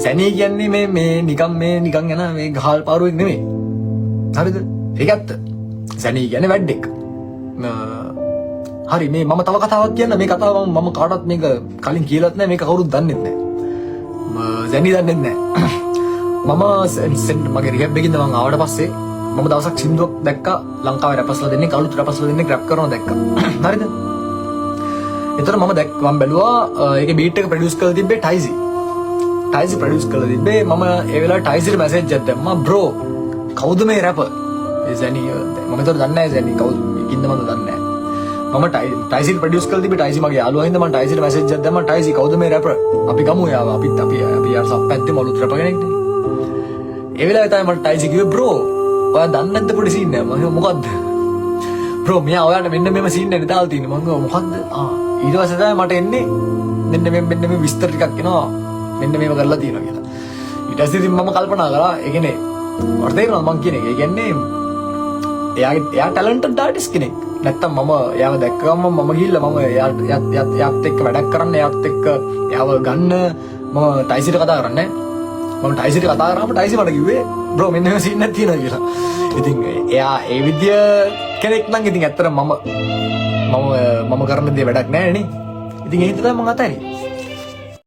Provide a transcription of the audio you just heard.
සැනී කියන්නේ මේ මේ නිකන් මේ නිකන් යන මේ ගහල් පාරුවෙක් නෙමෙයි. හරිද? ඒක ඇත්ත. සැනී කියන්නේ වැඩෙක්. හරි, මේ මම තව කතාවක් කියන්න. මේ කතාව මම මම කාටවත් මේක කලින් කියලාත් නෑ. මේක කවුරුත් දන්නෙත් නෑ. සැනී දන්නෙත් නෑ. මම මගේ රිහැබ් එකකින්ද මං ආවට පස්සේ මම දවසක් සින්දුවක් දැක්කා. ලංකාවේ රැපර්ස්ලා දෙන්නෙක්, අලුත් රැපර්ස්ලා දෙන්නෙක් රැප් කරනවා දැක්කා. හරිද? එතකොට මම දැක් මම බැලුවා, ඒකේ බීට් එක ප්‍රොඩියුස් කරලා තිබ්බේ ටයිසි. ටයිසි ප්‍රොඩියුස් කරලා තිබ්බේ. මම ඒ වෙලාවේ ටයිසිට මැසේජ් එකක් දැම්මා, "බ්‍රෝ, කවුද මේ රැපර්?" ඒ සැනි මම ඒතර දන්නේ නැහැ සැනි කවුද කින්ද මම දන්නේ නැහැ. මම ටයිසිට ප්‍රොඩියුස් කරලා තිබ්බේ ටයිසි මගේ යාළුවා හින්දා මම ටයිසිට මැසේජ් එකක් දැම්මා, "ටයිසි, කවුද මේ රැපර්? අපි ගමු යාව. අපිත් අපි අපි යාර සප් පැත්තේ අලුත් රැපර් කෙනෙක් නේ." ඒ වෙලාවේ තමයි මට ටයිසි කිව්වේ, "බ්‍රෝ, ඔයා දන්නේ නැද්ද පොඩි සීන් එකක්?" මම කිව්වා, "මොකද්ද?" "බ්‍රෝ, මෙයා ඔයාට මෙන්න මෙම සීන් එක දාලා තියෙන්නේ." මං කිව්වා, "මොකද්ද?" ආ, ඊට පස්සේ තමයි මට එන්නේ මෙන්න මේ මෙන්න මේ විස්තර ටිකක් එනවා, මෙන්න මේව කරලා තියෙනවා කියලා. ඊට පස්සේ ඉතින් මම කල්පනා කරා, ඒ කියන්නේ ඔයාලට තේරෙනවද මං කියන එක? ඒ කියන්නේ එයාගේ එයා ටැලන්ටඩ් ආටිස්ට් කෙනෙක්. නැත්තම් මම එයාව දැක්ක ගමන් මම ගිහිල්ලා මම එයාට එයාත් එක්ක වැඩක් කරන්න, එයාත් එක්ක එයාව ගන්න මම ටයිසිට කතා කරන්නේ. මම ටයිසිට කතා කරාම ටයිසි මට කිව්වේ, "බ්‍රෝ, මෙන්න මේ සීන් එකක් තියෙනවා" කියලා. ඉතින් එයා ඒ විදිය කෙනෙක් නම් ඉතින් ඇත්තටම මම මම මම කරන දේ වැඩක් නෑ නේ. ඉතින් ඒ හින්දා තමයි මං අතහැරියේ.